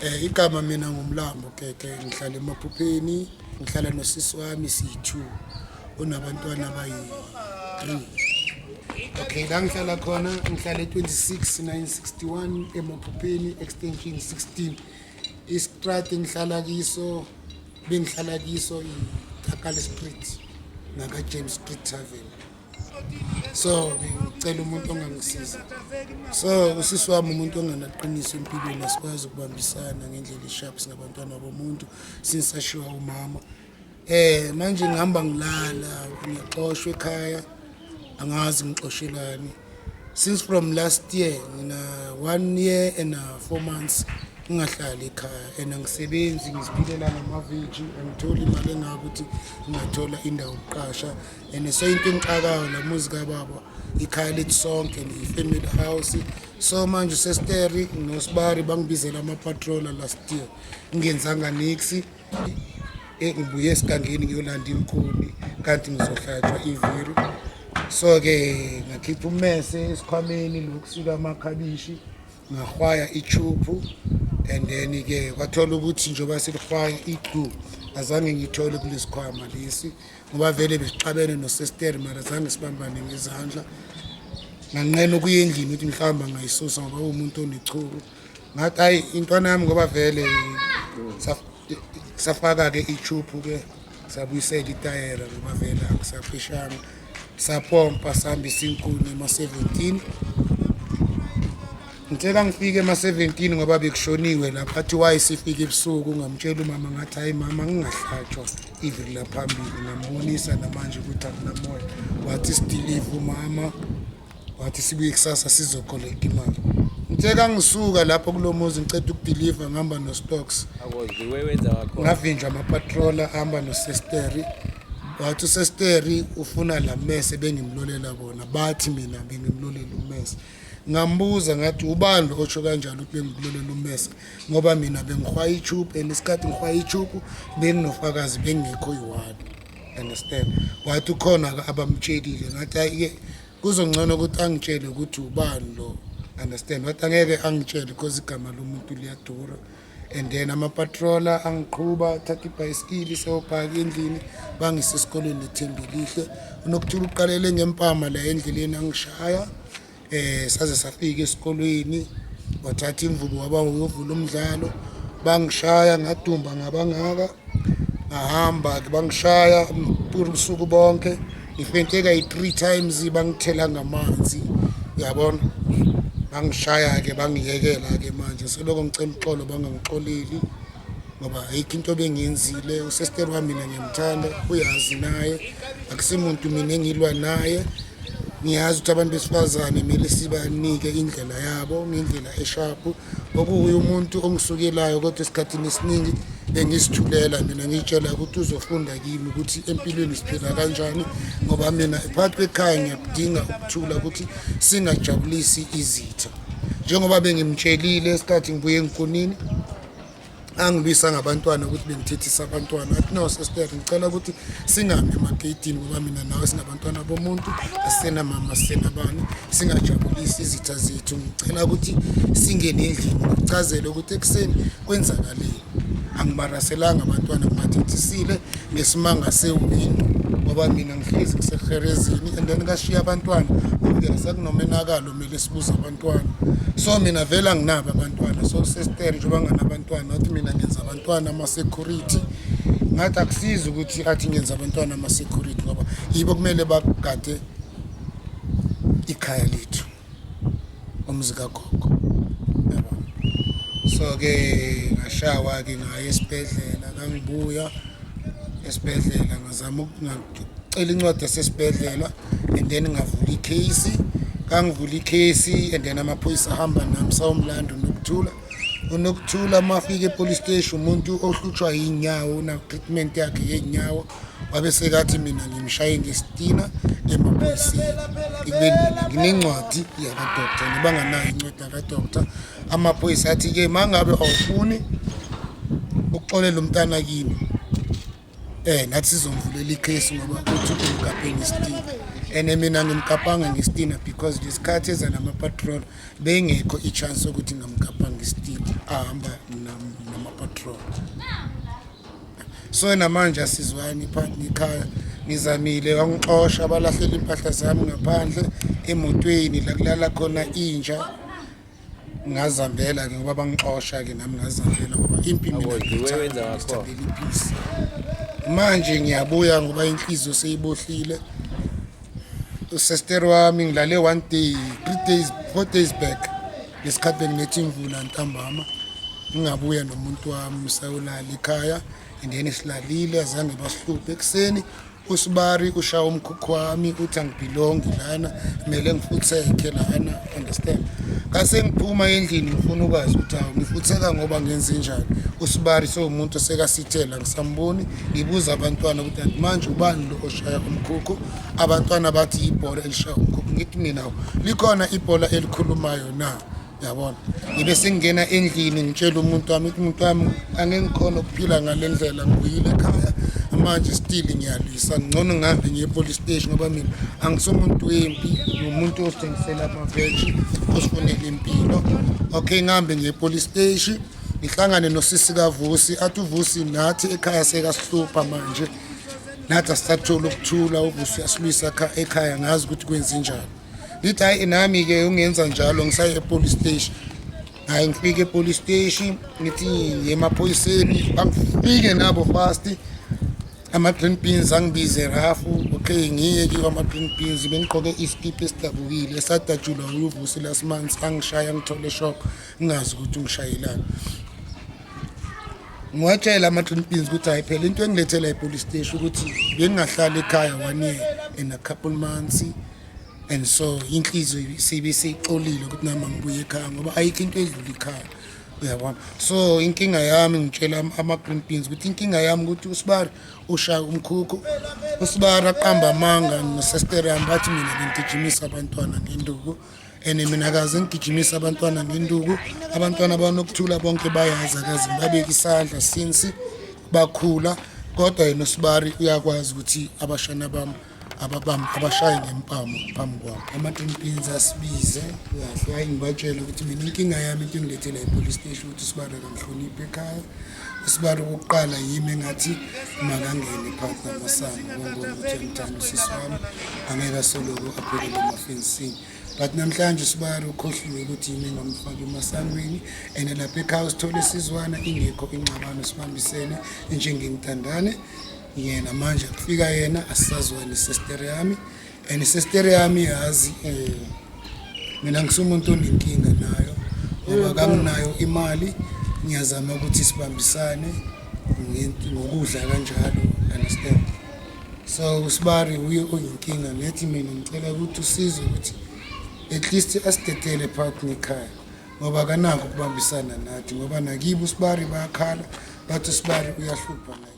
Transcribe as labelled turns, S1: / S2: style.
S1: Igama mina nguMlambo Gege, ngihlala eMaphupheni, ngihlala nosisi wami siyi-2 onabantwana abayi-3. Okay, la ngihlala khona ngihlala e-26 961 eMaphupheni extension 16. Istrati ngihlala kiso bengihlala kiso i-Takale Street ngaka James Street Tavern. So ngicela umuntu ongangisiza. So usisi wami umuntu ongenaqiniso empilweni, asikwazi ukubambisana ngendlela eshap singabantwana bomuntu since sashiwa umama. Manje ngihamba ngilala ngiyaxoshwa ekhaya, angazi ngixoshelani. Since from last year ngina 1 year and 4 months ngingahlali ekhaya and angisebenzi, ngiziphilela ngamaveji, angitholi imali engaka ukuthi ngingathola indawo yokuqasha. And so into engixakayo, la muzi kababa ikhaya lethu sonke, i-family house. So manje usesteri nosibari bangibizela ama-patroller last year ngingenzanga nix. Ngibuye esigangeni ngiyolanda inkuni kanti ngizohlatshwa iviri. So-ke ngakhipha ummese esikhwameni lokusika amakhabishi, ngahwaya ichuphu and then-ke kwathola ukuthi njengoba silihwaya i-glue azange ngiyithole kulesikhwama lesi ngoba vele besixabene nosesteri mara zange sibambane ngezandla. Nganqena ukuya endlini ukuthi mhlawumbe angayisusa ngoba uwumuntu onechuku. Ngathi hayi, intwana yami, ngoba vele safaka-ke ichuphu-ke, sabuyisela itayela ngoba vele akusaphishanga, sapompa sihambisa inkuni ema-17. Ngicela ngifike ema-17 ngoba bekushoniwe lapha, athi waye sifike ebusuku. Ngamtshela umama ngathi hayi mama, ngingahlatshwa ivili laphambili. Ngambonisa namanje ukuthi akunamoya. Wathi sidilive umama, wathi sibuye kusasa sizokolekta imali. Ngithe kangisuka lapho kulo muzi ngiceda ukudiliva ngihamba no-stocks ngavinjwa amapatrola ahamba nosesteri. Wathi usesteri ufuna la mese bengimlolela bona, bathi mina bengimlolela umese. Ngambuza ngathi ubani lo otsho kanjalo ukuthi bengikulolela umese, ngoba mina bengihwaya ichuphu and isikhathi ngihwaya ichuphu benginofakazi, bengingekho yi-one, understand? Wathi ukhona abamtshelile. Ngathi hayi-ke, kuzongcono ukuthi angitshele ukuthi ubani lo, understand? Wathi angeke angitshele because igama lomuntu liyadura. And then amapatrola angiqhuba, thatha ibhayisikili seyobhaka endlini, bangise esikolweni eThembelihle. Unokuthula uqalele ngempama la endleleni angishaya, saze safika esikolweni. Wathatha imvubu waba uyovula umdlalo, bangishaya ngadumba ngabangaka. Ngahamba ke, bangishaya ubusuku bonke, ngifenteka yi-three times, bangithela ngamanzi, uyabona. Bangishaya-ke, bangiyekela-ke. Manje seloko ngicela uxolo, bangangixoleli ngoba ayikho into bengiyenzile. Usesteri wami mina ngiyamthanda, uyazi naye akusimuntu mina engilwa naye. Ngiyazi ukuthi abantu besifazane kumele sibanike indlela yabo ngendlela eshaphu, okuwuye umuntu ongisukelayo, kodwa esikhathini esiningi bengisithulela mina, ngiyitshela ukuthi uzofunda kimi ukuthi empilweni siphila kanjani, ngoba mina phakathi kwekhaya ngiyakudinga ukuthula ukuthi singajabulisi izitha. Njengoba bengimtshelile esikhathi ngibuye enkunini, angilwisa ngabantwana ukuthi bengithethisa abantwana. Athi no sister, ngicela ukuthi singami emageyidini ngoba mina nawe singabantwana bomuntu, asisenamama, asisenabani, singajabulisi izitha zethu. Ngicela ukuthi singene endlini ngikuchazele ukuthi ekuseni kwenzakaleni. Angibaraselanga abantwana, ngibathethisile ngesimanga sewindow ngoba mina ngihlezi ngiseherezini. And then kashiya abantwana, obvious akunomenakalo, kumele sibuze abantwana. So mina vele anginabo abantwana. So sister njengoba nginabantwana, wathi mina ngenza abantwana ama-security. Ngathi akusizi ukuthi athi ngenza abantwana ama-security ngoba yibo kumele bagade ikhaya lethu, umuzi kagogo, yabo. So-ke ngashawa-ke, ngaya esibhedlela. Kangibuya esibhedlela ngazama ukucela incwadi yasesibhedlela and then ngavula ikheyisi. Kangivula ikheyisi and then amaphoyisa ahamba nami sawumlando uNokuthula. UNokuthula uma afika e-police station, umuntu ohlutshwa yinyawo, una-treatment yakhe yey'nyawo, wabe sekathi mina ngimshaye ngesitina emaphoyiseni ekubeni mina nginencwadi yakadoctor, nibanganayo incwadi yakadoctor. Amaphoyisa athi-ke ma ngabe awufuni ukuxolela umntana kimi, nathi sizomvulela ikhesi ngoba uthi umgaphe ngesitina and mina ngimgapanga ngesitina because lesikhathi eza nama-patrol bengekho i-chance yokuthi ngamgapha ngesitina. Ahamba nama-patrol. So namanje asizwani phakathi nekhaya. Ngizamile, wangixosha, balahlela impahla zami ngaphandle emotweni la kulala khona inja. Ngazambela-ke ngoba bangixosha-ke, nami ngazambela ngoba impi mina
S2: Yabo, the way wenza
S1: ngiyithanda,
S2: ngakhona.
S1: ngizithandela i-peace. Manje ngiyabuya ngoba inhliziyo seyibohlile. Usester wami ngilale one day, 3 days, 4 days back, ngesikhathi benginethi imvula ntambama, ngingabuya nomuntu wami sayolala ekhaya, and then silalile, azange basihluphe. Ekuseni usibari ushaya umkhukhu wami, uthi angi-belongi lana, kumele ngifutheke lana, understand? Kase ngiphuma endlini, ngifuna ukwazi ukuthi hawu, ngifutheka ngoba ngenze njani? Usibari sewumuntu osekasithela, ngisamboni. Ngibuza abantwana ukuthi anti manje ubani lo oshaya umkhukhu? Abantwana bathi ibhola elishaya umkhukhu. Ngithi mina, likhona ibhola elikhulumayo na? Yabona, ngibe sengingena endlini, ngitshela umuntu wami ukuthi umuntu wami, angeke ngikhona ukuphila ngale ndlela. Ngibuyile ekhaya manje, still ngiyalwisa. Ngcono ngihambe ngiye e-police station ngoba mina angisumuntu wempi, ngumuntu osithengisela amaveji, osifunela impilo. Okay, ngihambe ngiye e-police station, ngihlangane nosisi kaVusi. Athi uVusi, nathi ekhaya sekasihlupha manje, nathi asisathola ukuthula, uVusi uyasilwisa ekhaya, ngazi ukuthi kwenze njani. Ngithi hayi, nami-ke ungenza njalo, ngisaye e-police station. Hayi, ngifike e-police station, ngithi ngiye emaphoyiseni, bangifike nabo fast ama-green beans, angibize rafu. Okay, ngiye kiwo ama-green beans. Bengigqoke iskipa esidabukile esadatshulwa uYuvusi last month, angishaya, ngithole shock, ngingazi ukuthi ungishayelani. Ngiwatshela ama-green beans ukuthi hayi phela, into engilethela e-police station ukuthi bengingahlali ekhaya one year and a couple months, and so inhliziyo sibe seyixolile ukuthi nami ngibuye ekhaya, ngoba ayikho into edlula ikhaya, uyabona? So inkinga yami, ngitshela ama-green beans ukuthi inkinga yami ukuthi usibari ushaya umkhukhu, usibari aqamba amanga nosester yami, bathi mina bengigijimisa abantwana ngenduku, and mina kaze ngigijimisa abantwana ngenduku. Abantwana banokuthula bonke, bayazi, akaze ngibabeke isandla since bakhula, kodwa yena usibari uyakwazi ukuthi abashana bami ababam abashaye ngempama phambi kwami. Ama-green beans asibize kahle. Hayi, ngibatshele ukuthi mina inkinga yami, into engilethela i-police station, ukuthi usibari akangihloniphi ekhaya. Usibari okokuqala yimi engathi makangene phakathi namasango, ngongibona ukuthi uyangithanda usisi wami, angeke asoloko aphelele emafensini. But namhlanje usibari ukhohliwe ukuthi yimi engamfaka emasangweni, and lapha ekhaya usithole sizwana, ingekho ingxabano, sibambisene njengentandane. Yena manje kufika yena, asisazwani sister yami, and sister yami yazi mina ngisumuntu onenkinga nayo ngoba kanginayo imali. Ngiyazama ukuthi sibambisane ngokudla kanjalo, understand? So usibari uye oyinkinga. Nethi mina ngicela ukuthi usize ukuthi at least asidedele phakathi nekhaya, ngoba akanako ukubambisana nathi, ngoba nakibo usibari bayakhala, bathi usibari uyahlupha naye.